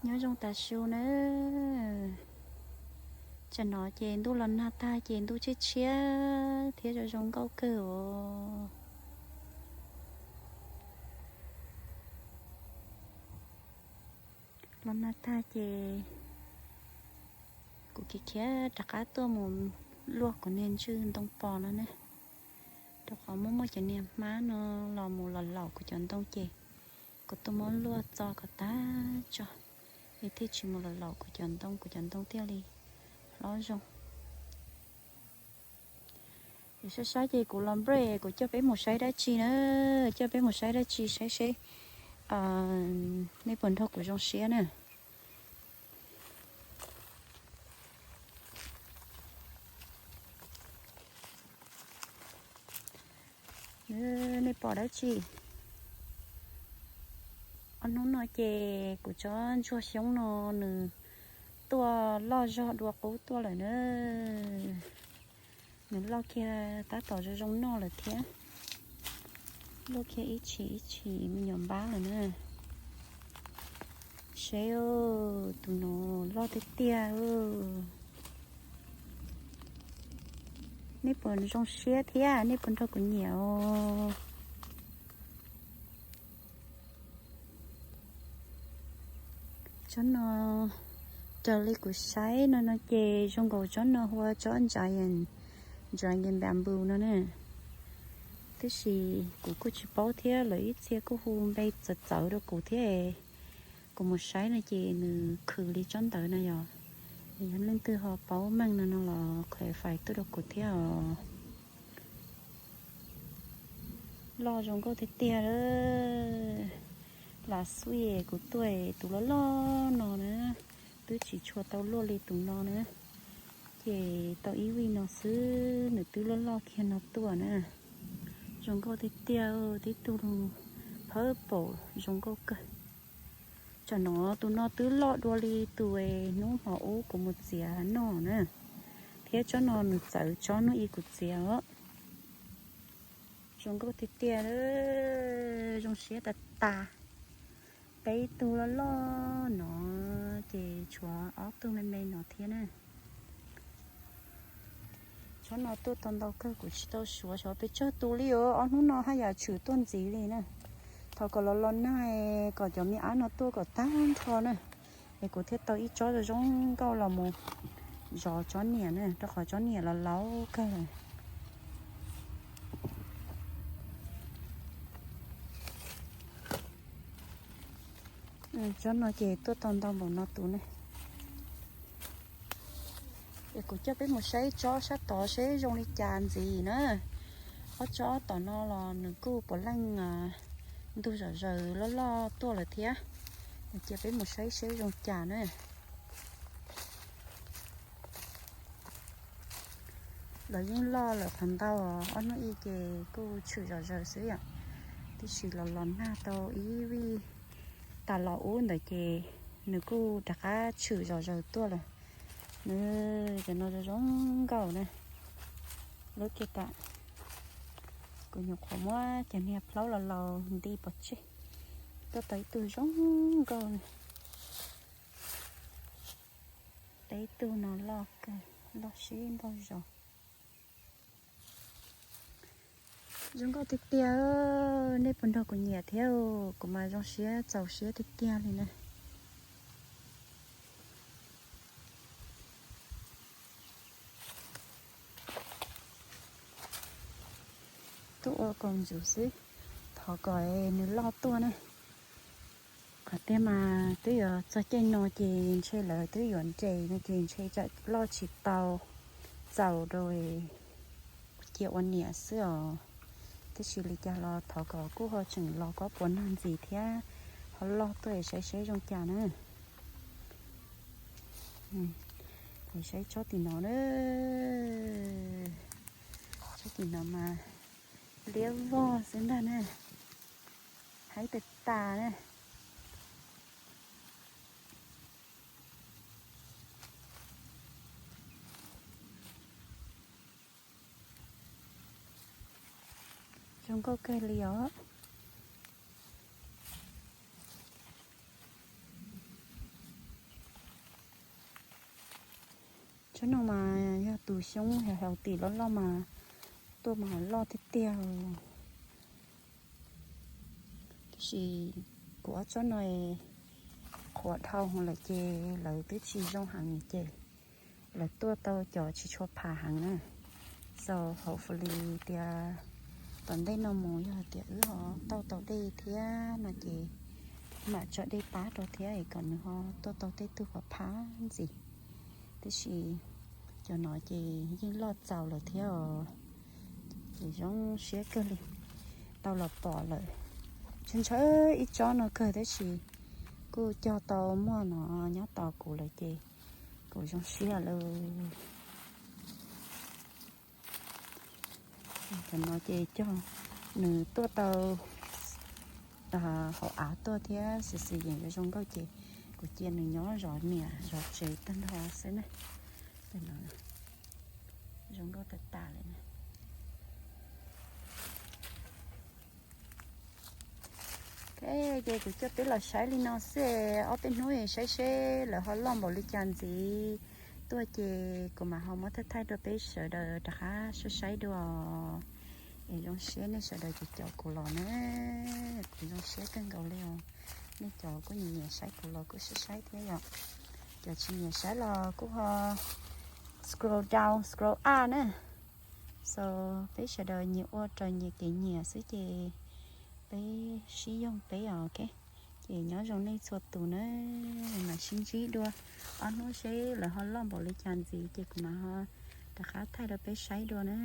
Nyob zoo tas su na. Tsam no ces ntuj los nag tag ces ntuj tshiab tshiab thiab zoo zoo nkauj kawg os. Los nag tag ces kuv khiav khiav rov qab tuaj mus luaj kuv niag ntswj ntoo pos no ne, rau qhov muaj muaj cov niag hmab no los mus los laum kuv cov ntoo ces kuv tuaj muab luaj txo kom tag tso, es thiaj tsis mus los laum kuv cov ntoo, kuv cov ntoo thiaj li hlob zoo. Ces saib saib ces kuv los break, kuv coj peb mus saib dab tsi na, coj peb mus saib dab tsi saib seb nej puas nrog kuv zoo siab na. Nej pom dab tsi? Ob hnub no ces kuv tsob ntsuag xyoob no nws tuaj loj zog dua qub tuaj lawm na. Nws loj kiag tab tom zoo zoo noj lawm thiab. Loj kiag ib tshim ib tshim me nyuam npab lawm na. Seb, tus no loj tiag tiag. Nej puas zoo siab thiab nej puas nrog kuv nyiam os? Tsob no, raws li kuv saib no no ces zoo nkaus tsob no hu ua tsob giant, giant bamboo no na. Tab sis kuv kuj tsis paub thiab, lawv ib txhia kuj hu npe txawv txawv rau kuv thiab. Kuv mus saib no ces nws khwm li tsob ntawd na yog. Yog leej twg ho paub meej no no los clarify tuaj rau kuv thiab os. Loj zoo nkauj tiag tiag lawm. Lam xui kuv tuaj tus loj loj no na, twb tsis tshua tau luaj li tus no na. Ces tau ib vij no xwb nws twb loj loj kiag no tuaj na. Zoo nkauj tiag tiag, tib tug purple zoo nkauj kawg. Tsam no tus no twb loj dua li tus hnub hmo ub kuv mus txiav noj na, thiab tsob no nws txawv tsob hnub ib kuv txiav os. Zoo nkauj tiag tiag, zoo siab tas tas. Peb tug loj loj no, ces tshuav ob tug me me no thiab na. Tsob no tuaj tau ntau kawg kuv tsis tau suav, xyov pes tsawg tus li os. Ob hnub no haj yam tshwm tuaj ntxiv li na. Thov kom los los nag kom cov me ab no tuaj kom tag nrho na, es kuv thiaj tau ib tsob zoo zoo nkauj los mus zov tsob niam na, rau qhov tsob niam los laus kawg lawm. Tsob no ces tuaj tau ntau npaum no tus ne. Es kuv coj peb mus saib tsob sab tod seb zoo li cas ntxiv na. Ob tsob tom no los nws kuj puav leej ntug zom zaws loj loj tuaj lawm thiab. Cia peb mus saib seb zoo cas na. Lawv yeej loj lawm qhov ntau, ob hnub ib ces kuj tshwm zom zaws xwb yom. Tiam sis los los nag tau ib vij tas los ub ntawd ces nws kuj rov qab tshwm zom zaws tuaj lawm. Nws cov no zoo zoo nkauj na. Lub kiag tas, kuv nyuam qhuav muab cov niag plaub los laus nti pov tseg. Tuaj tau ib tug zoo nkauj na. Peb tug no loj kawg, loj sib npaug zos. Zoo nkauj tiag tiag, nej puas nrog kuv nyiam thiab? Kuv mas zoo siab txaus siab tiag tiag li na. Tuaj ua kaus ntxuv xwb, thov kom nws loj tuaj na. Qhov tiag mas twb yuav txog caij no ces ntshe lawv twb yuav nres no ces ntshe tsam loj tsis tau txaus rau cia ua niam xwb os. Tab sis li cas los thov kom kuj ho tseem los kob puas nag ntxiv thiab ho loj tuaj es saib seb zoo cas na. Es saib tsob tim no na. Tsob tim no mas liab vog xwb ntag na. Haib tas tas na. Zoo nkauj kawg li os. Tsob no mas yog tus xyoob healthy loj loj mas tuaj mas loj tiag tiag. Tab sis kuv ob tsob no qhuav dhau lawm ces lawv twb tsis zoo heev ces lawv tuaj tau cov tsis tshua pham heev na. So hopefully tias tom ntej no mus yog tias wb ho tau tau dej thiab no ces mam tso dej pab rau thiab es kom nws ho tuaj tau tej tug pham pham ntxiv. Tab sis cov no ces yeej loj txaus lawm thiab os. Ces zoo siab kawg li, tau los pom lawm. Ntshaw ntshaw ib tsob no kawg tab sis kuj cog tau muaj no nyob tos kuv lawm ces kuv zoo siab lawm. Cov no ces cog nws tuaj tau hauv av tuaj thiab xwm xwm yeem yuav zoo nkauj ces kuv cia nws nyob zov niam zov tsev tag nrho xwb na. Zoo nkauj tas tas lawm na. Ok, ces kuv coj peb los saib li no xwb, ob peb hnub saib seb lawv ho loj npaum li cas ntxiv tuaj ces kuv mam ho muab thaij thaij rau peb sawv daws rov qab saib saib dua. Es zoo siab nej sawv daws cov caum kuv los na, kuv zoo siab kawg nkaus li os. Nej cov kuj nyiam nyiam saib kuv los kuj saib saib thiab yom. Cov tsis nyiam saib los kuj ho scroll down, scroll up na. So peb sawv daws nyias ua raws nyias kev nyiam xwb ces peb sib yoog peb os, ok. Ces nyob zoo nej txhua tus na, mam sib ntsib dua ob hnub seb lawv ho loj npaum li cas ntxiv ces kuv mam ho rov qab thaij rau peb saib dua na.